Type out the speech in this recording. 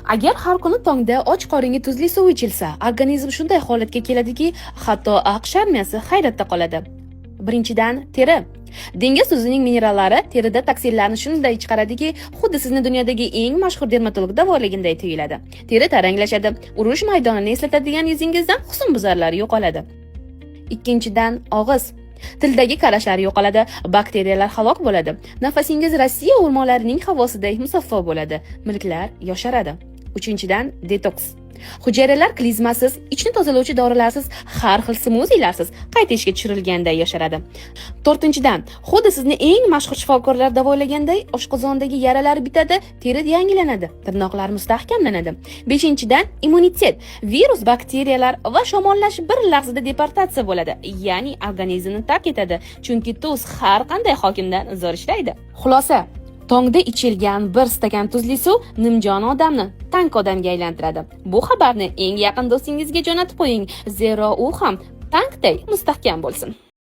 Agar har kuni tongda och qoringa tuzli suv ichilsa, organizm shunday holatga keladiki, hatto AQSh armiyasi hayratda qoladi. Birinchidan, teri. Dengiz tuzining minerallari terida toksinlarni shunday chiqaradiki, xuddi sizni dunyodagi eng mashhur dermatolog davolaganday tuyuladi. Teri taranglashadi, urush maydonini eslatadigan yuzingizdan husnbuzarlar yo'qoladi. Ikkinchidan, og'iz. Tildagi karashlar yo'qoladi, bakteriyalar halok bo'ladi. Nafasingiz Rossiya o'rmonlarining havosiday musaffo bo'ladi, milklar yosharadi. Uchinchidan, detoks. Hujayralar klizmasiz, ichni tozalovchi dorilarsiz, har xil smuzilarsiz qayta ishga tushirilganday yosharadi. To'rtinchidan, xuddi sizni eng mashhur shifokorlar davolaganday oshqozondagi yaralar bitadi, teri yangilanadi, tirnoqlar mustahkamlanadi. Beshinchidan, immunitet. Virus, bakteriyalar va shamollash bir lahzada deportatsiya bo'ladi, ya'ni organizmni tark etadi, chunki tuz har qanday hokimdan zo'r ishlaydi. Xulosa: tongda ichilgan bir stakan tuzli suv nimjon odamni tank odamga aylantiradi. Bu xabarni eng yaqin do'stingizga jo'natib qo'ying, zero u ham tankday mustahkam bo'lsin.